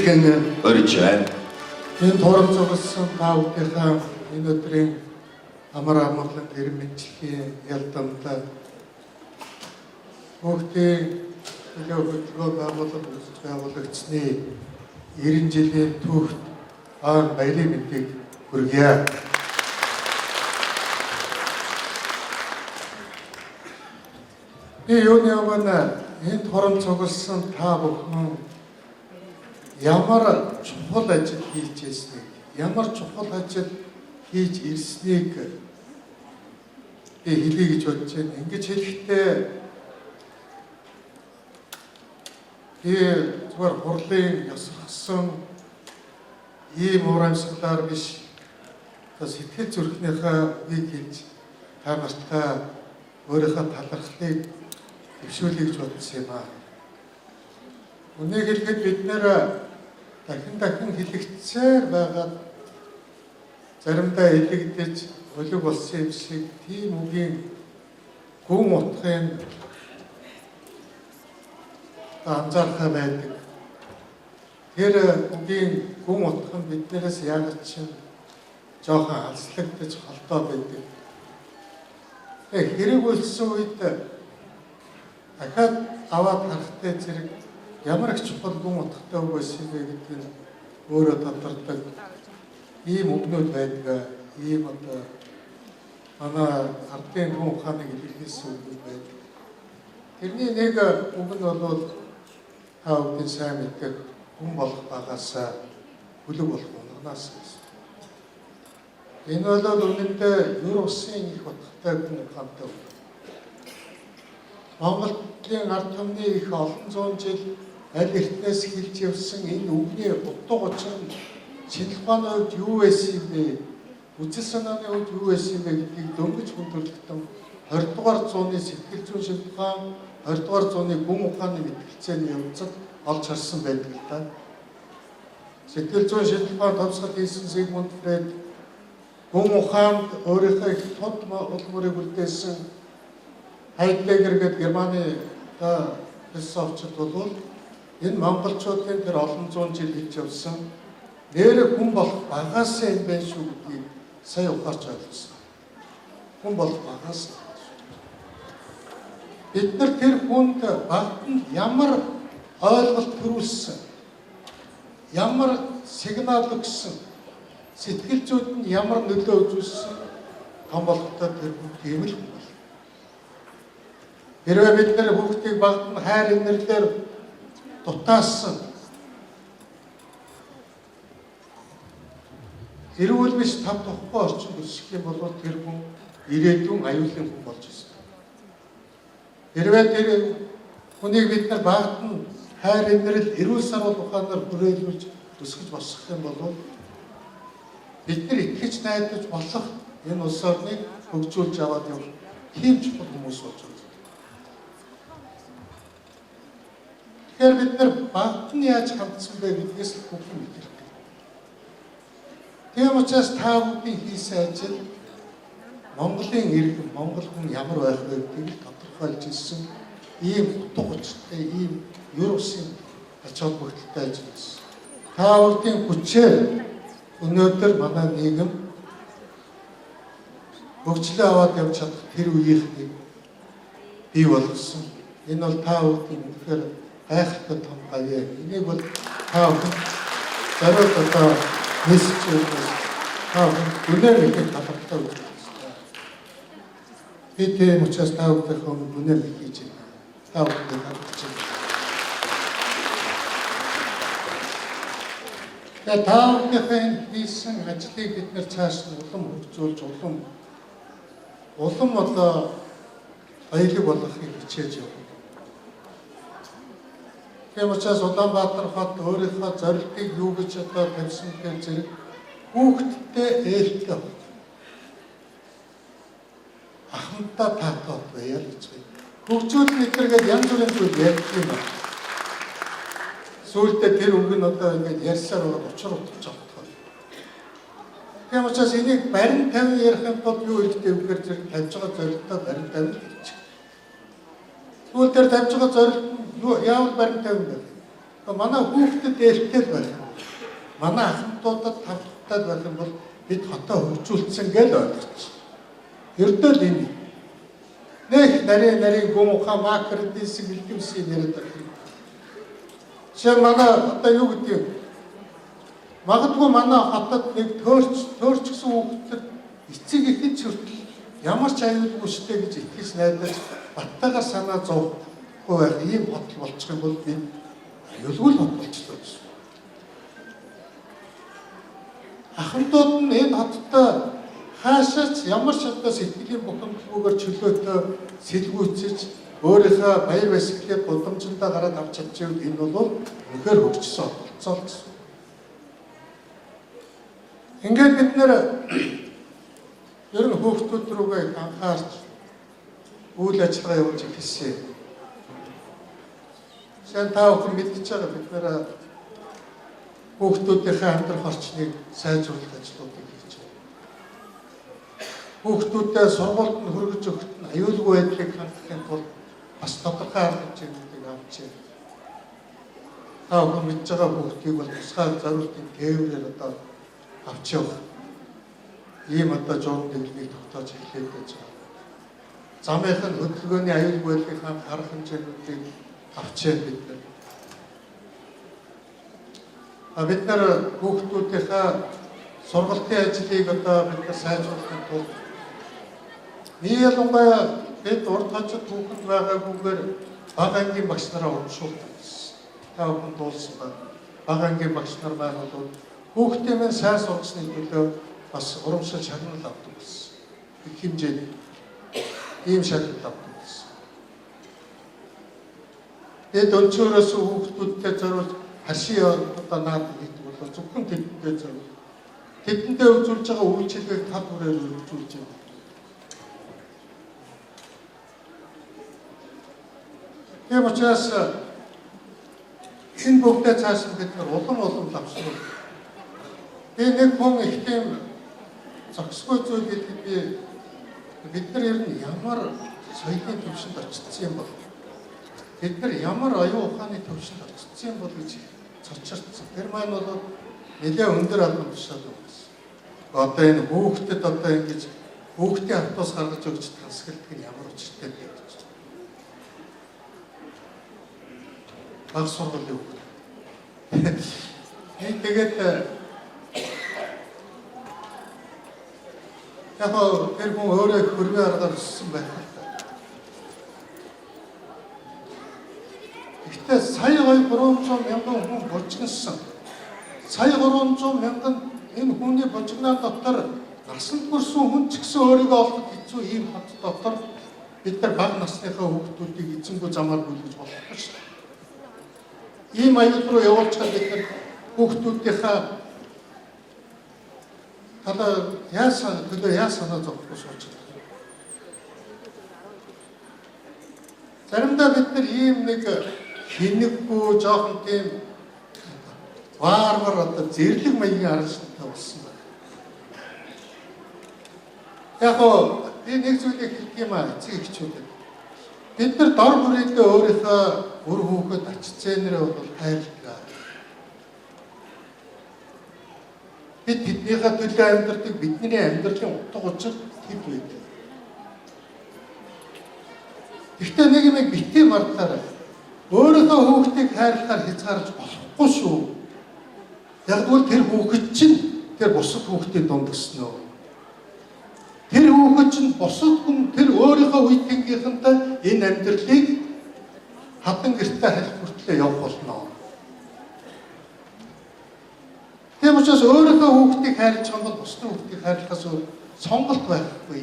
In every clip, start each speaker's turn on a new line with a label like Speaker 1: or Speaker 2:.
Speaker 1: илгээн урьж байна.
Speaker 2: Энэ турам цугласан та бүхнийхээ энэ өдрийн амар амгалан эрен мэндчлэгийн ялдамтай хүүхдийн төлөө хөдөлгөөн байгууллага үүсэж байгуулагдсны 90 жилийн түүхт хаан баярын мэндийг хүргье. Би юуны өмнө энэ турам цугласан та бүхэн ямар чухал ажил хийж ирснийг, ямар чухал ажил хийж ирснийг би хэлье гэж бодож байна. Ингэж хэлэхдээ би зүгээр хурлын ёсорхсон ийм уур амьсгалаар биш, сэтгэл зүрхнийхээ үгийг хэлж та нартаа өөрийнхөө талархлыг дэвшүүлье гэж бодсон юм аа. Үнийг хэлэхэд бид нэр дахин дахин хэлэгдсээр байгаад заримдаа илэгдэж өлөг болсон юм шиг тийм үгийн гүн утгыг анзаархаа байдаг. Тэр үгийн гүн утга нь биднээс яагаад ч жоохон алслагдаж холдоо байдаг. Тэгээ хэрэг үлдсэн үед дахиад аваад харахтай зэрэг ямар их чухал гүн утгатай үг байсан бэ гэдэг нь өөрөө тодордог ийм үгнүүд байдаг. Ийм одоо манай ардын гүн ухааныг илэрхийлсэн үгнүүд байдаг. Тэрний нэг үг нь бол та бүхэн сайн мэддэг хүн болох багаасаа бүлэг болох унганаас гэсэн. Энэ бол үнэндээ ер усын их утгатай гүн ухаантай үг. Монголын ард түмний их олон зуун жил аль эртнээс хэлж явсан энэ үгний утга учир нь шинжлэх ухааны хувьд юу байсан юм бэ? Үзэл санааны хувьд юу байсан юм бэ гэдгийг дөнгөж хүндрэлтэн 20 дугаар зууны сэтгэл зүйн шинжлэх ухаан, 20 дугаар зууны гүн ухааны мэтгэлцээний явцад олж харсан байдаг л да. Сэтгэл зүйн шинжлэх ухаан товсгол хийсэн Зигмунд Фрейд гүн ухаанд өөрийнхөө их тод улмөрийг үлдээсэн Хайдеггер гэдэг Германы философчид бол энэ монголчуудын тэр олон зуун жил хэлж явсан нэрэ хүн болох багаасаа юм байна шүү гэдгийг сая ухаарч ойлгосон. Хүн болох багаасаа. Бид нар тэр хүнд багт нь ямар ойлголт төрүүлсэн, ямар сигнал өгсөн, сэтгэл зүйд нь ямар нөлөө үзүүлсэн том болохдоо тэр хүн тийм л хүн бол. Хэрвээ бид нар хүүхдийг багт нь хайр инэрлээр дутаасан, эрүүл биш тав тухгүй орчинд өсөх юм бол тэр хүн ирээдүйн аюулын хүн болж ирсэн. Хэрвээ тэр хүнийг бид нар багт нь хайр инэрл, эрүүл саруул ухаанаар хүрээлүүлж өсгөж босгох юм бол бид нар итгэж найдаж болох энэ улс орныг хөгжүүлж аваад явах тийм чухал хүмүүс болж байна. Тэгэхээр бид нар багт нь яаж хандсан бэ гэдгээс л бүх юм илэрдэг. Тийм учраас та бүхний хийсэн ажил Монголын иргэн, Монгол хүн ямар байх вэ гэдгийг тодорхойлж ирсэн ийм утга учиртай, ийм ер усын ач холбогдолтой ажил байсан. Та бүхний хүчээр өнөөдөр манай нийгэм хөгжлөө аваад явж чадах тэр үеийнхнийг бий болгосон. Энэ бол та бүхний үнэхээр гайхалтай том гавьяа. Энийг бол та бүхэн зориуд одоо мессеж өгнөс та бүхэн үнээр ихэд талархлаа үзүүлэх ёстой. Би тийм учраас та бүхнийхээ өмнө үнээр хийж байна. Та бүхнийг талархаж байна. Тэгээ та бүхнийхээ хийсэн ажлыг бид нэр цааш нь улам хөгжүүлж, улам одоо баялаг болгохыг хичээж явна. Тийм учраас Улаанбаатар хот өөрийнхөө зорилтыг юу гэж одоо тавьсан гэхээр зэрэг хүүхдтэй ээлтэй хот. Ахмадтай таатай хот байя л гэж байна. Хөгжүүлэн эдэргээд янз бүрийн зүйл ярьдаг юм байна. Сүүлдээ тэр үг нь одоо ингээд ярьсаар байгаа учир утга жогтгоо. Тийм учраас энийг барин тавин ярих юм бол юу хэрэгтэй вэ гэхээр зэрэг тавьж байгаа зорилтоо барин тавин хэлчих. Тэгвэл тэр тавьж байгаа зорилт нь юу яавал барин тавин байх. Одоо манай хүүхдэд ээлтэй байх юм. Манай ахмадуудад тавтай байх юм бол бид хотоо хөгжүүлсэн гэж ойлгочих. Ердөө л энэ. Нэх нарийн нарийн гүн ухаан макро дисэг элдвсийн яриад байх юм. Жишээ манай одоо юу гэдэг юм? Магадгүй манай хотод нэг төөрч гэсэн хүүхдэд эцэг эхэн ч хүртэл ямар ч аюулгүй шдэ гэж итгэж найдаж баттайгаар санаа зовхгүй байх ийм хот болчих юм бол бид аюулгүй л хот болчихлоо гэсэн. Ахмадууд нь энэ хоттой хаашаа ч ямар ч одоо сэтгэлийн бухимдалгүйгээр чөлөөтэй сэлгүүцэж өөрийнхөө баяр баясгалыг гудамжиндаа гараад авч чадчихвал энэ бол үнэхээр хөгжсөн болцоо л гэсэн. Ингээд бид нэр ер нь хүүхдүүд рүүгээ анхаарч үйл ажиллагаа явуулж эхэлсэн. Сайн та бүхэн мэдчихэж байгаа, бид нэр хүүхдүүдийнхээ амьдрах орчныг сайжруулах ажлуудыг хийж байгаа. Хүүхдүүдэд сургуульд нь хүргэж өгөхөд нь аюулгүй байдлыг хангахын тулд бас тодорхой арга хэмжээнүүдийг авч байна. Та бүхэн мэдж байгаа, хүүхдийг бол тусгай зориултын тээврээр одоо авч явах ийм одоо журам дэглэмийг тогтоож эхлээд байж байгаа. Замынх нь хөдөлгөөний аюулгүй байдлыг хангах арга хэмжээнүүдийг авч байна бид нар. А бид нар хүүхдүүдийнхээ сургалтын ажлыг одоо бид нар сайжруулахын тулд нэг ялангуяа бид урд хажид түүхэнд байгаагүйгээр бага ангийн багш нараа урамшуулдаг гэсэн. Та бүхэн дуулсан байна. Бага ангийн багш нар маань бол хүүхдийн минь сайн сургасны төлөө бас урамшил шагнал авдаг гэсэн. Их хэмжээний ийм шагнал авдаг гэсэн. Бид өнцөөрөөс хүүхдүүдтэй зориулж харшийн одоо наад хийдэг бол зөвхөн тэдэндээ зориулж тэдэндээ үзүүлж байгаа үйлчилгээг тал бүрээр өргөжүүлж байна. Тийм учраас энэ бүгдээ цааш нь бид нар улам улам лавсруул. Би нэг хүн их тийм зохисгүй зүйл гэдэг би бид нар ер нь ямар соёлын төвшөнд очсон юм бол, бид нар ямар оюун ухааны төвшөнд очсон юм бол гэж цочирдсан. Тэр маань бол нэлээд өндөр албан тушаал байсан. Одоо энэ хүүхдэд одоо ингэж хүүхдийн автобус гаргаж өгч тансагладаг нь ямар учиртай вэ гэж. Баг сургуулийн хүүхд. Би тэгээд яг тэр хүн өөрөө хөрвийн аргаар өссөн байх л та. Гэхдээ сая 300 мянган хүн бужигнасан. Сая 300 мянган энэ хүний бужигнаа дотор насанд хүрсэн хүн ч гэсэн өөрийгөө олоход хэцүү ийм хот дотор бид нар бага насныхаа хүүхдүүдийг эзэнгүй замаар бүлгэж болохгүй шүү дээ. Ийм аюул руу явуулчихад бид нар хүүхдүүдийнхээ талаа яасан төлөө яа санаа зовхгүй сууж байгаа. Заримдаа бид нар ийм нэг хинэггүй жоохон тийм варвар одоо зэрлэг маягийн аргачлалтай болсон байна. Яг гоо би нэг зүйлийг хэлэх юм аа, эцэг эхчүүдэд. Бид нар дор бүрийдээ өөрийнхөө үр хүүхэд ач зээнэрээ бол хайрладаг. Бид тэднийхээ төлөө амьдардаг, бидний амьдралын утга учир тэд байдаг. Гэхдээ нэг юм битгий мартаарай. Өөрийнхөө хүүхдийг хайрлахаар хязгаарч болохгүй шүү. Яг бол тэр хүүхэд чинь тэр бусад хүүхдийн дунд өснө. Тэр хүүхэд чинь бусад хүн тэр өөрийнхөө үе тэнгийнхэнтэй энэ амьдралыг хадан гэртээ халих хүртлээр явах болно. Тийм учраас өөрийнхөө хүүхдийг хайрлаж байгаа бол бусдын хүүхдийг хайрлахаас өөр сонголт байхгүй.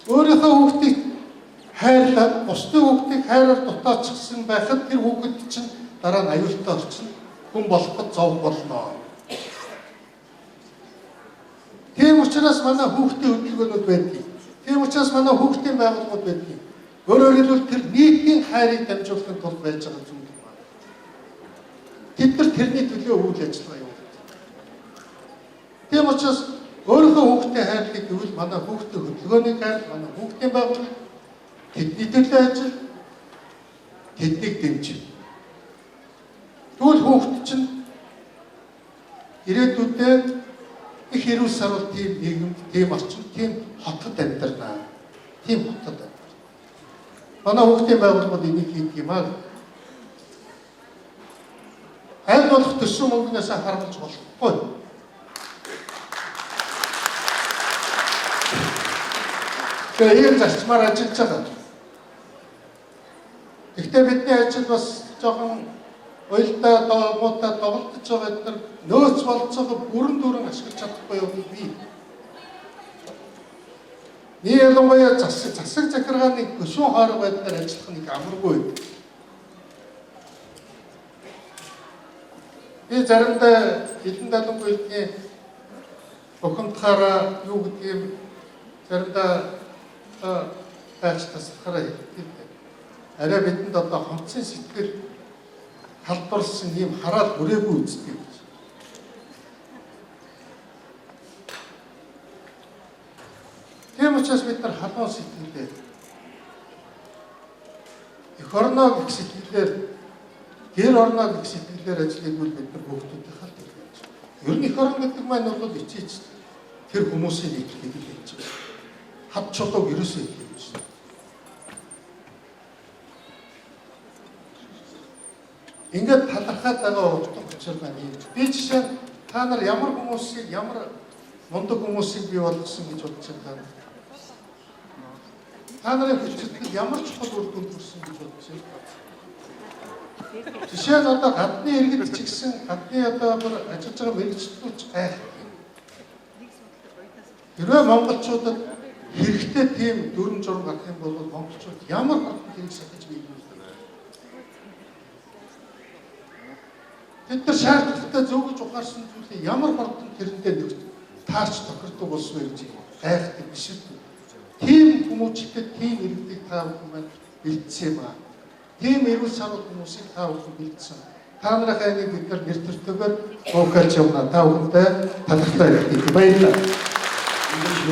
Speaker 2: Өөрийнхөө хүүхдийг хайрлаад бусдын хүүхдийг хайраар дутаачихсан байхад тэр хүүхэд чинь дараа нь аюултай орчин хүн болоход зов болно. Тийм учраас манай хүүхдийн хөдөлгөөнүүд байдаг. Тийм учраас манай хүүхдийн байгууллагууд байдаг. Өөрөөр хэлбэл тэр нийтийн хайрыг дамжуулахын тулд байж байгаа зүйл юм байна. Тэд нар тэрний төлөө үйл ажиллагаа явуулдаг. Тийм учраас өөрийнхөө хүүхдээ хайрлах гэвэл манай хүүхдийн хөдөлгөөнийг хайр, манай хүүхдийн байгууллага тэдний төлөө ажил, тэднийг дэмжих. Хүүхэд чинь ирээдүйдээ их эрүүл саруул тийм нийгэмд, тийм орчинд, тийм хотод амьдарна. Тийм хотод амьдарна. Манай хүүхдийн байгууллагууд энийг хийдэг юм аа. Аль болох төссөн мөнгнөөс харамлж болохгүй. Тэгээ ийм зарчмаар ажиллаж байгаа. Гэхдээ бидний ажил бас жоохон уялдаа муутай доголдож байгаа бид нар нөөц болцоогоо бүрэн дүүрэн ашиглаж чадахгүй юм би. Нэг ялангуяа засаг захиргааны гишүүн хоорог байдлаар ажиллах нэг амаргүй байдаг. Би заримдаа элен далангүй элдний бухимдахаараа юу гэдгийг заримдаа байж тасрахаараа хэлдэг. Арай бидэнд одоо хонцын сэтгэл халдварласан ийм хараал хүрээгүй үздэг гэж. Тийм учраас бид нар халуун сэтгэлээр эх орноо гэх сэтгэлээр гэр орноо гэх сэтгэлээр ажиллах бол бид нар хүүхдүүдийн халт хийж. Ер нь эх орн гэдэг маань бол ичээч тэр хүмүүсийн нийтлэгийг л хэлж байгаа. Хад чулууг ерөөсөө хэлдэг биш. Ингээд талархаад байгаа утга учир маань юм. Би жишээ нь та нар ямар хүмүүсийг ямар мундаг хүмүүсийг бий болгосон гэж бодож байна. Та нарын хүчирхэл ямар чухал үр дүнд хүрсэн гэж бодож байна. Жишээ нь одоо гадны иргэд ч гэсэн гадны одоо бүр ажиллаж байгаа мэргэжилтнүүд ч гайхах юм. Хэрвээ монголчуудад хэрэгтэй тийм дүрэм журам гарах юм бол монголчууд ямар хурдан тэрийг сахиж биелнэ. Тэд нар шаардлагатай зөв гэж ухаарсан зүйлийг ямар хурдан тэрэндээ нөхд таарч тохирдог болсон вэ гэж гайхдаг биш үү? Тийм хүмүүжлэлтэй тийм иргэдийг та бүхэн маань бэлдсэн юм аа. Тийм эрүүл саруул хүмүүсийг та бүхэн бэлдсэн. Та нарын айныг бид нар нэр төртөөр буухалж явна. Та бүхэндээ талархлаа хэлье. Баярлалаа.